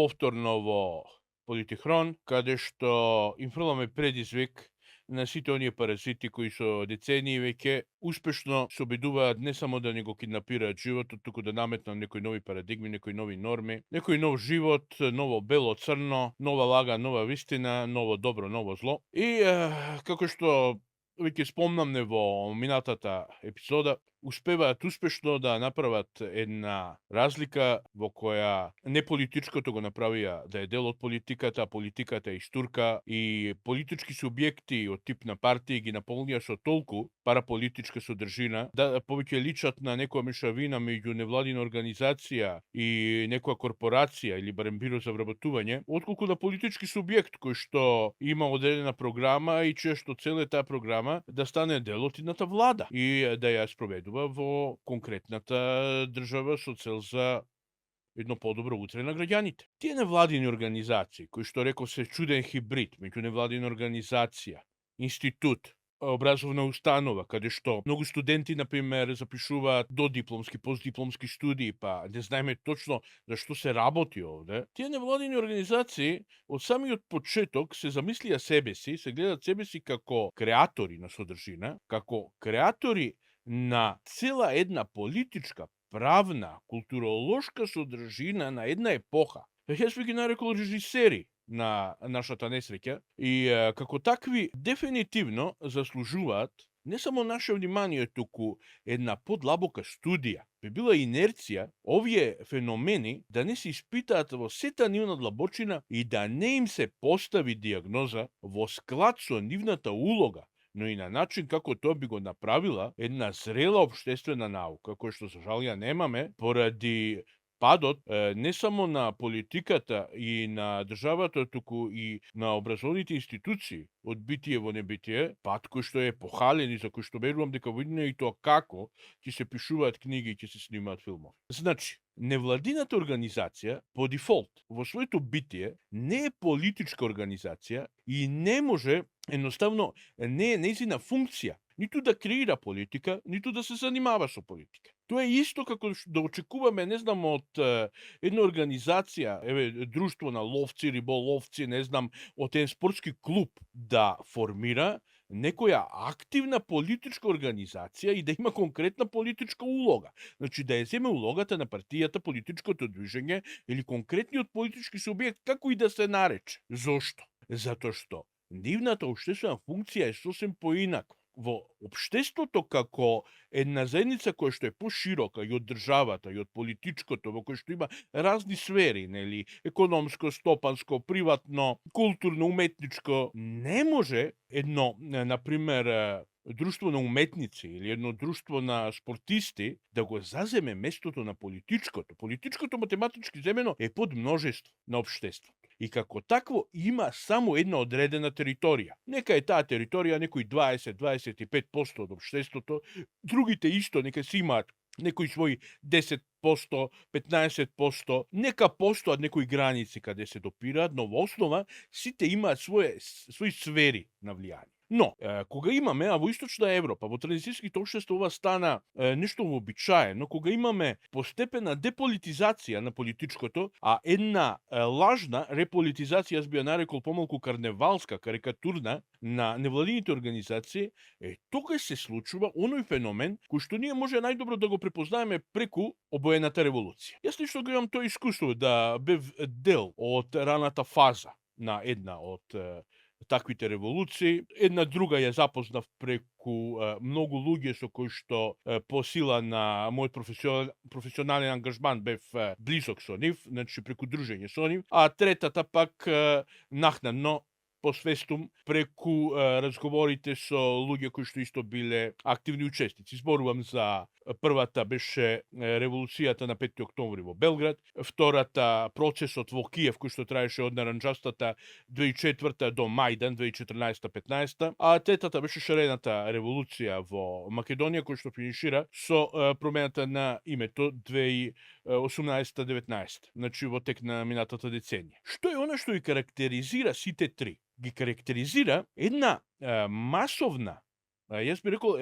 повторно во Политихрон, каде што им фрламе предизвик на сите оние паразити кои со децении веќе успешно се обидуваат не само да ни го киднапираат животот, туку да наметнат некои нови парадигми, некои нови норми, некој нов живот, ново бело црно, нова лага, нова вистина, ново добро, ново зло. И како што веќе спомнамне во минатата епизода, успеваат успешно да направат една разлика во која не политичкото го направија да е дел од политиката, а политиката е штурка и политички субјекти од тип на партии ги наполнија со толку параполитичка содржина да повеќе личат на некоја мешавина меѓу невладина организација и некоја корпорација или барем биро за вработување, отколку на политички субјект кој што има одредена програма и често цела таа програма да стане дел од едната влада и да ја спроведува во конкретната држава со цел за едно подобро утре на граѓаните. Тие невладини организации, кои што реков се чуден хибрид меѓу невладина организација, институт, образовна установа, каде што многу студенти, например, запишуваат додипломски, постдипломски студии, па не знаеме точно за што се работи овде. Тие невладини организации од самиот почеток се замислија себеси, се гледат себеси како креатори на содржина, како креатори на цела една политичка, правна, културолошка содржина на една епоха. Јас би ги нарекол режисери на нашата несреќа и како такви дефинитивно заслужуваат не само наше внимание, туку една подлабока студија. Би била инерција овие феномени да не се испитаат во сета нивна длабочина и да не им се постави диагноза во склад со нивната улога, но и на начин како тоа би го направила една зрела општествена наука, која што за жал ја немаме, поради падот не само на политиката и на државата, туку и на образовните институции од битие во небитие, пат кој што е похален и за кој што верувам дека во и тоа како ќе се пишуваат книги и ќе се снимаат филмови. Значи, невладината организација по дефолт во своето битие не е политичка организација и не може, едноставно не е нејзина функција ниту да креира политика, ниту да се занимава со политика. Тоа е исто како да очекуваме, не знам, од една организација, друштво на ловци, риболовци, не знам, од еден спортски клуб да формира некоја активна политичка организација и да има конкретна политичка улога. Значи да ја земе улогата на партијата, политичкото движење или конкретниот политички субјект, како и да се нарече. Зошто? Затоа што нивната општествена функција е сосем поинаква. Во општеството како една заедница која што е поширока и од државата, и од политичкото, во кој што има разни сфери, нели, економско, стопанско, приватно, културно, уметничко, не може едно, например, друштво на уметници или едно друштво на спортисти да го заземе местото на политичкото. Политичкото математички земено е под множество на општеството. И како такво има само една одредена територија. Нека е таа територија некои 20-25% од општеството, другите исто нека си имаат некои своји 10%, 15%, нека постојат некои граници каде се допираат, но во основа сите имаат своји сфери на влијание. Но, кога имаме, а во Источна Европа, во транзицијските општества ова стана нешто вообичаено, кога имаме постепена деполитизација на политичкото, а една лажна реполитизација, јас би ја нарекол помалку карневалска, карикатурна, на невладините организации, тогаш се случува оној феномен кој што ние може најдобро да го препознаеме преку обоената револуција. Јас лично го имам тоа искуство да бев дел од раната фаза на една од таквите револуции. Една друга ја запознав преку многу луѓе со кои што по сила на мојот професионален ангажман бев близок со нив, значи преку дружење со нив, а третата пак нахнано посвестум преку разговорите со луѓе кои што исто биле активни учесници. Зборувам за првата беше револуцијата на 5 октомври во Белград, втората процесот во Киев кој што траеше од наранџастата 2004 до Мајдан 2014-15, а третата беше шарената револуција во Македонија кој што финишира со промената на името 2018-19, значи во тек на минатата деценија. Што е она што ги карактеризира сите три? Ги карактеризира една масовна, јас би рекол,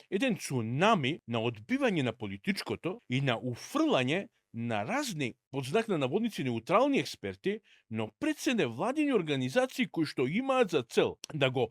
еден цунами на одбивање на политичкото и на уфрлање на разни, под знак на наводници, неутрални експерти, но пред се невладини организации кои што имаат за цел да го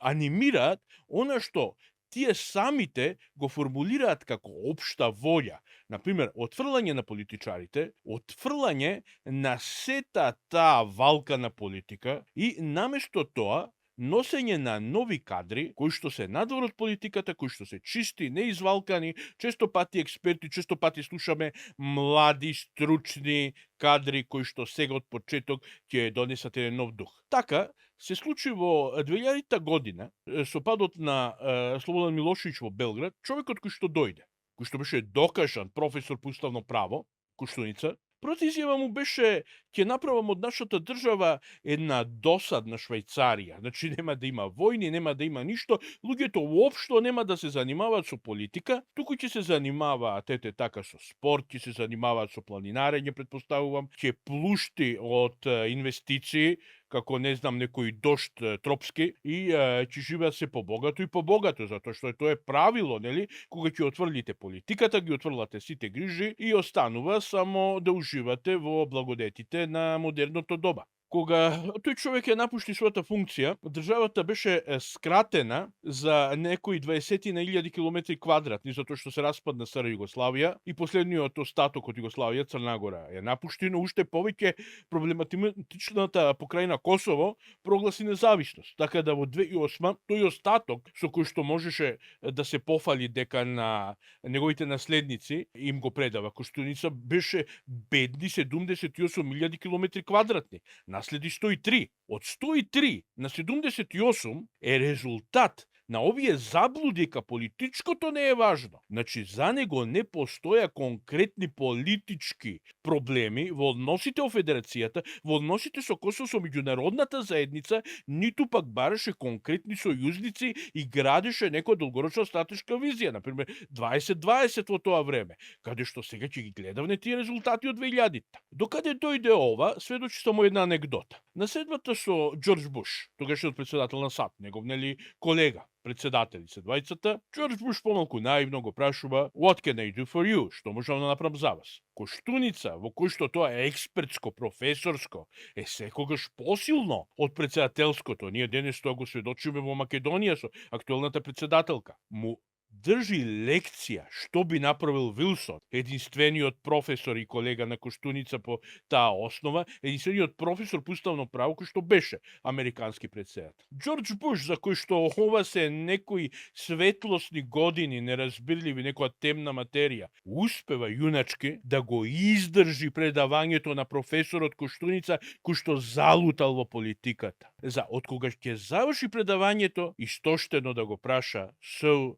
анимираат она што тие самите го формулираат како општа волја. Например, отфрлање на политичарите, отфрлање на сета таа валка на политика и наместо тоа носење на нови кадри, кои што се надвор од политиката, кои што се чисти, неизвалкани, често пати експерти, често пати слушаме млади, стручни кадри кои што сега од почеток ќе донесат еден нов дух. Така се случи во 2000 година со падот на Слободан Милошевиќ во Белград, човекот кој што дојде, кој што беше докажан професор по уставно право, Коштуница, првата изјава му беше ќе направам од нашата држава една досадна Швајцарија. Значи нема да има војни, нема да има ништо, луѓето уопшто нема да се занимаваат со политика, туку ќе се занимаваат така со спорт, ќе се занимаваат со планинарење, претпоставувам, ќе плушти од инвестиции, како не знам некој дошт тропски и ќе живеат се побогато и побогато, затоа што тоа е правило, нели? Кога ќе отврлите политиката, ги отврлате сите грижи и останува само да уживате во благодетите на модерното доба. Кога тој човек ја напушти својата функција, државата беше скратена за некои 20.000 километри квадратни, затоа што се распадна Стара Југославија и последниот остаток од Југославија, Црна Гора, ја напушти, но уште повеќе проблематичната покрајна Косово прогласи независност. Така да во 2008 тој остаток со кој што можеше да се пофали дека на неговите наследници им го предава Коштуница, беше бедни 78.000 километри квадратни. Наследи 103. Од 103 на 78 е резултат на овие заблуди дека политичкото не е важно. Значи, за него не постоја конкретни политички проблеми во односите во Федерацијата, во односите со Косово, со меѓународната заедница, ниту пак бараше конкретни сојузници и градеше некоја долгорочна стратешка визија, например 2020 во тоа време, каде што сега ќе ги гледавме тие резултати од 2000-та. Докаде дојде ова, сведочи само една анегдота. На седбата со Џорџ Буш, тогашниот председател на САД, негов нели колега, председатели се двајцата, Џорџ Буш помалку наивно го прашува "What can I do for you?" Што можам да направам за вас? Коштуница, во кој што тоа е експертско, професорско, е секогаш посилно од председателското. Ние денес тоа го сведочиме во Македонија со актуелната председателка. Му држи лекција што би направил Вилсон, единствениот професор и колега на Коштуница по таа основа, единствениот професор по уставно право кој што беше американски председател. Џорџ Буш, за кој што ова се некои светлосни години, неразбирливи, некоја темна материја, успева јуначки да го издржи предавањето на професорот Коштуница, кој што залутал во политиката. За откога ќе заврши предавањето, истоштено да го праша "So,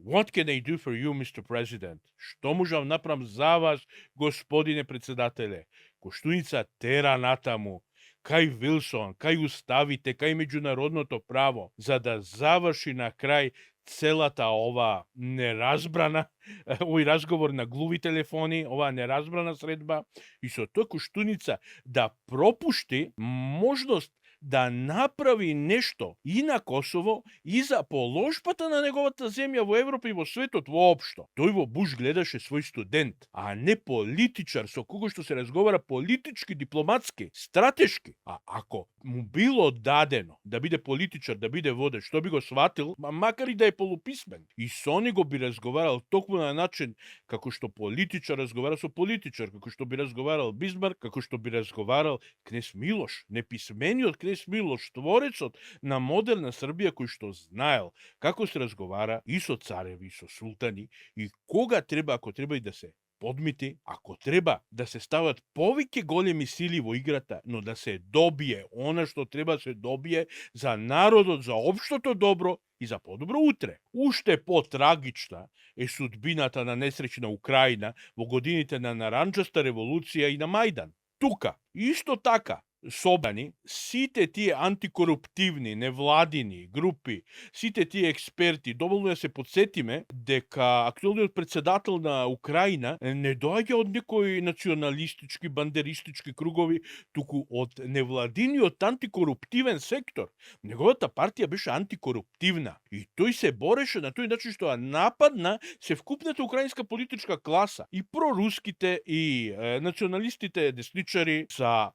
what can I do for you, Mr. President?" Што можам направам за вас, господине председателе? Коштуница тера натаму, кај Вилсон, кај уставите, кај меѓународното право, за да заврши на крај целата ова неразбрана, овој разговор на глуви телефони, оваа неразбрана средба, и со тоа Коштуница да пропушти можност да направи нешто и на Косово и за положбата на неговата земја во Европа и во светот воопшто. Тој во Буш гледаше свој студент, а не политичар со кого што се разговара политички, дипломатски, стратешки. А ако му било дадено да биде политичар, да биде водещ, што би го сватил, макар и да е полуписмен. И со него би разговарал токму на начин како што политичар разговара со политичар, како што би разговарал Бисмарк, како што би разговарал кнез Милош, неписмениот кнез Милош, творецот на модерна Србија, кој што знаел како се разговара и со цареви, и со султани, и кога треба, ако треба и да се подмити, ако треба да се стават повеќе големи сили во играта, но да се добие она што треба да се добие за народот, за општото добро и за подобро утре. Уште потрагична е судбината на несреќна Украина во годините на наранџаста револуција и на Мајдан. Тука, исто така, собрани сите тие антикоруптивни, невладини групи, сите тие експерти, доволно да се подсетиме дека актуелниот председател на Украина не доаѓа од некои националистички, бандеристички кругови, туку од невладиниот антикоруптивен сектор. Неговата партија беше антикоруптивна и тој се бореше на тој начин што ја нападна севкупната украинска политичка класа, и проруските и националистите десничари за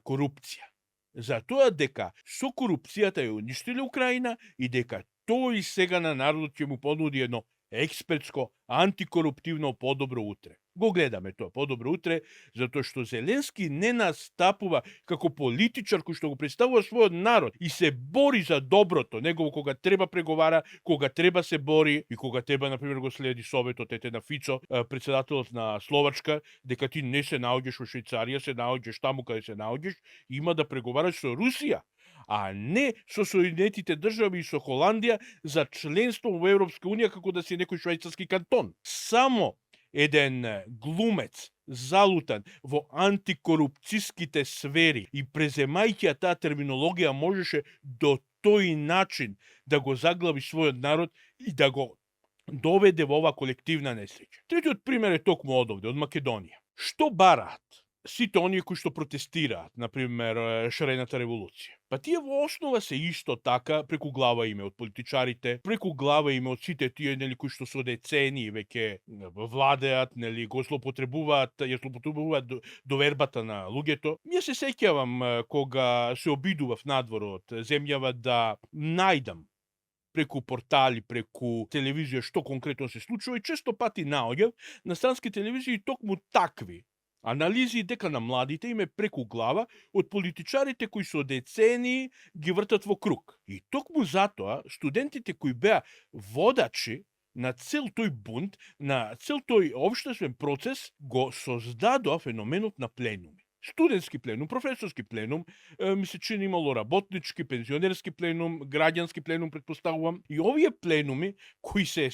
корупција. За тоа дека со корупцијата ја уништиле Украина и дека тој сега на народот ќе му понуди едно експертско, антикоруптивно подобро утре. Го гледаме тоа подобро утре, затоа што Зеленски не настапува како политичар кој што го представува својот народ и се бори за доброто, негово кога треба преговара, кога треба се бори и кога треба, например, го следи советот на Фицо, председателот на Словачка, дека ти не се наоѓаш во Швајцарија, се наоѓаш таму каде се наоѓаш, има да преговараш со Русија, а не со Соединетите држави и со Холандија за членство во Европска унија како да си некој швајцарски кантон. Само еден глумец залутан во антикорупцијските сфери и преземајќи таа терминологија можеше до тој начин да го заглави својот народ и да го доведе во ова колективна несреќа. Третиот пример е токму одовде, од Македонија. Што бараат сите оние кои што протестираат, например, шарената револуција? Па тие во основа се исто така преку глава име од политичарите, преку глава име од сите тие кои што со децении веќе владеат, го злоупотребуваат, ја злоупотребуваат довербата на луѓето. Ја се сеќавам кога се обидував надвор од земјава да најдам преку портали, преку телевизија што конкретно се случува, и често пати наоѓав на странски телевизии токму такви анализи дека на младите им е преку глава од политичарите кои со децении ги вртат во круг. И токму затоа студентите кои беа водачи на цел тој бунт, на цел тој општествен процес, го создадоа феноменот на пленуми. Студентски пленум, професорски пленум, ми се чини имало работнички, пензионерски пленум, граѓански пленум, предпоставувам. И овие пленуми, кои се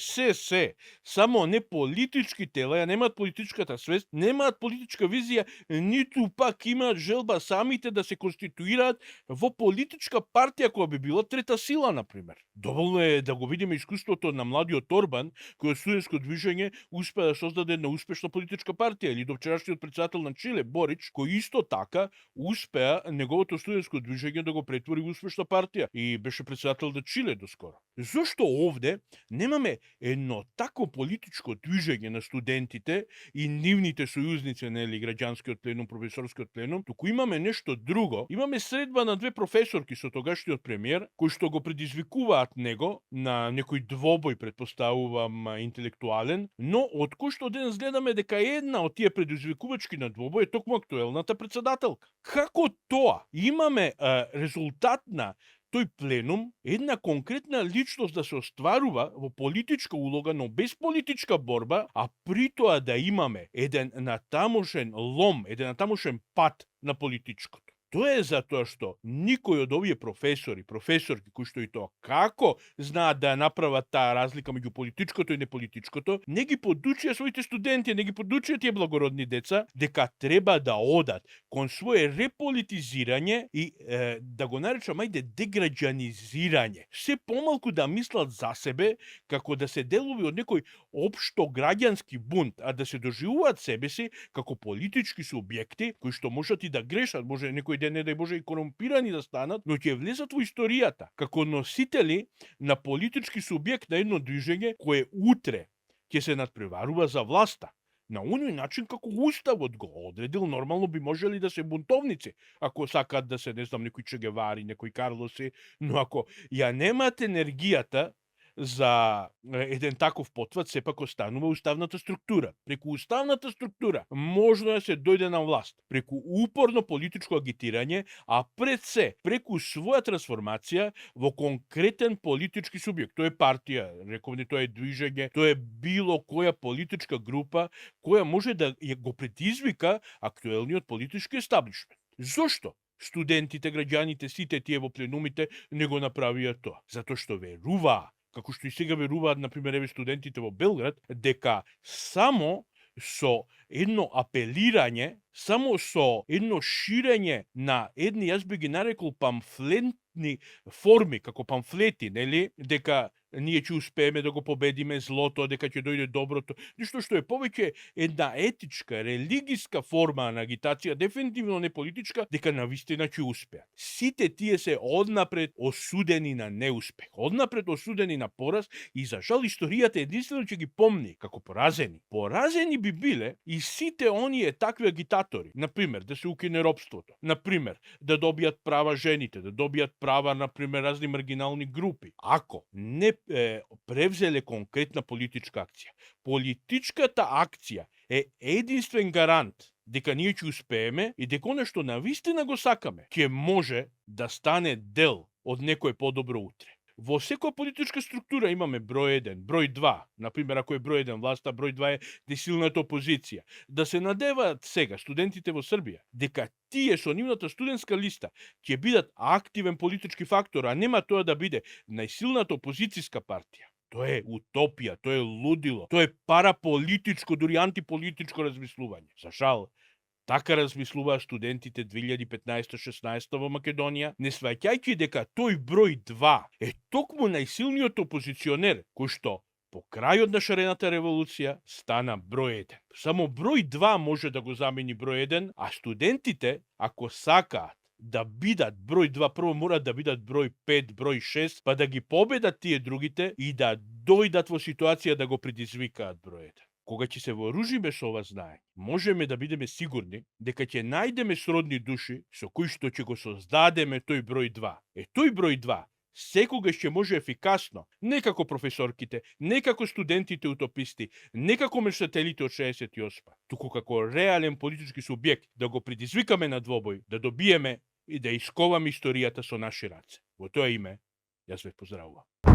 само не политички тела, ја немаат политичката свест, немаат политичка визија, ниту пак имаат желба самите да се конституираат во политичка партија која би била трета сила, например. Доволно е да го видиме искуството на младиот Орбан, кој од студентско движење успеа да создаде една успешна политичка партија, или до вчерашниот председател на Чиле, Борич, кој исто така успеа неговото студентско движење да го претвори во успешна партија и беше председател на Чиле доскоро. Зошто овде немаме едно такво политичко движење на студентите и нивните сојузници, граѓанскиот пленум, професорскиот пленум, туку имаме нешто друго. Имаме средба на две професорки со тогашниот премиер, кои што го предизвикуваат него на некој двобој, предпоставувам, интелектуален, но од кој што денес гледаме дека една од тие предизвикувачки на двобој е токму актуелната председателка. Како тоа имаме резултат на тој пленум, една конкретна личност да се остварува во политичка улога, но без политичка борба, а при тоа да имаме еден натамошен лом, еден натамошен пат на политичкото. Тоа е затоа што никој од овие професори, професорки, кои што и тоа како знаат да ја направат таа разлика меѓу политичкото и неполитичкото, не ги подучија своите студенти, не ги подучија тие благородни деца дека треба да одат кон свое реполитизирање и да го наречам ајде деграѓанизирање. Се помалку да мислат за себе како да се делови од некој општо граѓански бунт, а да се доживуваат себе си како политички субјекти кои што можат и да грешат, може некој ден, не дај Боже, и корумпирани да станат, но ќе влезат во историјата како носители на политички субјект на едно движење кое утре ќе се надпреварува за власта. На оној начин како уставот го одредил, нормално би можели да се бунтовници, ако сакаат да се, не знам, некои Че Гевари, некои Карлоси, но ако ја немаат енергијата за еден таков потват, сепак останува уставната структура. Преку уставната структура можно да се дојде на власт, преку упорно политичко агитирање, а пред се преку своја трансформација во конкретен политички субјект. Тоа е партија, рековне, тоа е движење, тоа е било која политичка група која може да го предизвика актуелниот политички естаблишмент. Зошто студентите, граѓаните, сите тие во пленумите не го направија тоа? Затоа што веруваа, како што и сега веруваат, например, студентите во Белград, дека само со едно апелирање, само со едно ширење на едни, јас би ги нарекол памфлетни форми, како памфлети, нели, дека ние ќе успееме да го победиме злото, дека ќе дојде доброто, нешто што е повеќе една етичка, религиска форма на агитација, дефинитивно не политичка, дека навистина ќе успеат. Сите тие се однапред осудени на неуспех, однапред осудени на пораз и за жал историјата единствено ќе ги помни како поразени. Поразени би биле и сите оние такви агитатори, например, да се укине робството, например, да добијат права жените, да добијат права, например, разни маргинални групи. Ако не превзеле конкретна политичка акција. Политичката акција е единствен гарант дека ние ќе успееме и дека оно што навистина го сакаме, ќе може да стане дел од некое подобро утре. Во секоја политичка структура имаме број 1, број 2, например, ако е број 1 власта, број 2 е несилната опозиција. Да се надеваат сега студентите во Србија дека тие со нивната студентска листа ќе бидат активен политички фактор, а нема тоа да биде најсилната опозицијска партија. Тоа е утопија, тоа е лудило, тоа е параполитичко, дури антиполитичко размислување. За жал, така размислуваа студентите 2015-16 во Македонија, не сваќајќи дека тој број 2 е токму најсилниот опозиционер, кој што по крајот на шарената револуција стана број 1. Само број 2 може да го замени број 1, а студентите, ако сакаат да бидат број 2, прво мора да бидат број 5, број 6, па да ги победат тие другите и да дојдат во ситуација да го предизвикаат број 1. Кога ќе се вооружиме со ова знаење, можеме да бидеме сигурни дека ќе најдеме сродни души со кои што ќе го создадеме тој број 2. Тој број 2 секогаш ќе може ефикасно, не како професорките, не како студентите утописти, не како мечтателите од 68, туку како реален политички субјект да го предизвикаме на двобој, да добиеме и да исковаме историјата со наши раце. Во тоа име, јас ве поздравувам.